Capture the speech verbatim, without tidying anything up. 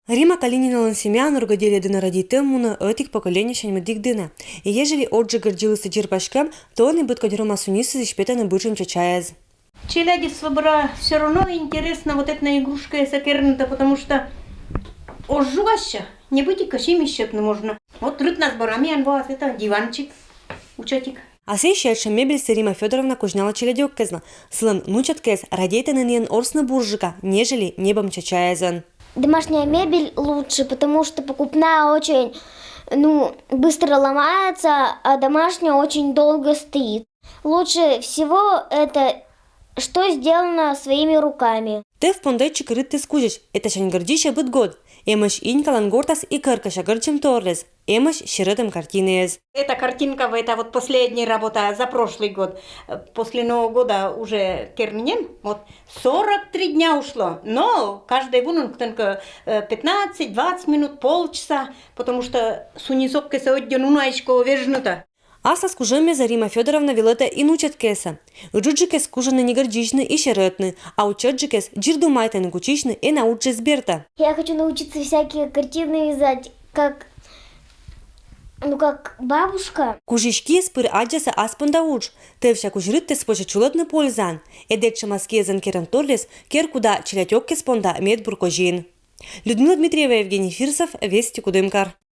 Римма Калининалӧн семьяын оргоделья дінӧ радейтӧм мунӧ ӧтик поколение сянь медик дінӧ. И ежели орджык гӧрдйылысь дзирпаськӧм, то ӧні быд кодь Рома сунисыс петӧны быдшӧм чачаяс. Челядьӧс собере всё равно интереснӧ вот этӧ на игрушкаясӧ кернытӧ, потому что оз жугасьӧ, небыдика симысь сетны можно. Вот рытнас бара миян воас это диванчик, учатик. А сэсся этшӧм мебельсӧ Римма Фёдоровна кузьналӧ челядьӧскӧдлы. Сылӧн нуӧдчӧмъяс радейтӧны нин орсны бурджыка, нежели небӧм чачаясӧн. Домашняя мебель лучше, потому что покупная очень, ну, быстро ломается, а домашняя очень долго стоит. Лучше всего это, что сделано своими руками. Тӧв понда ӧтчыд рытӧм кузьӧсь, этасянь гӧрдзысьӧ быд год. Эмӧсь инькалӧн гортас и кӧркӧся гӧрдзӧмторъяс, эмӧсь серӧтӧм картинаыс. Эта картинка, это вот последняя работа за прошлый год. Э, после Нового года уже кернінӧм, вот сорок три дня ушло, но каждӧй вунӧн кытӧнкӧ, э, пятнадцать-двадцать минут, полчаса, потому что сунисӧскӧд ӧдйӧн унаысь кӧ вежнытӧ. Аслас кужӧмъяссӧ Римма Фёдоровна велӧдӧ и нуӧдчӧмъяссӧ. Ыджыдджыкъяс кужӧны не гӧрдзыны и серӧтны, а уджджыкъяс дзир думайтӧны кутчысьны, и на уджыс бертӧ. Я хочу научиться всякие картины вязать, как, ну, как бабушка. Кузь киыс пыр аддзасӧ ас понда удж. Тӧвся кузь рытӧм позьӧ чулӧдны пользаӧн. Этшӧмас киӧн керӧмторъяс керкуд да челядьӧс понда медбур козин. Людмила Дмитриева, Евгений Фирсов, Вести, Кудымкар.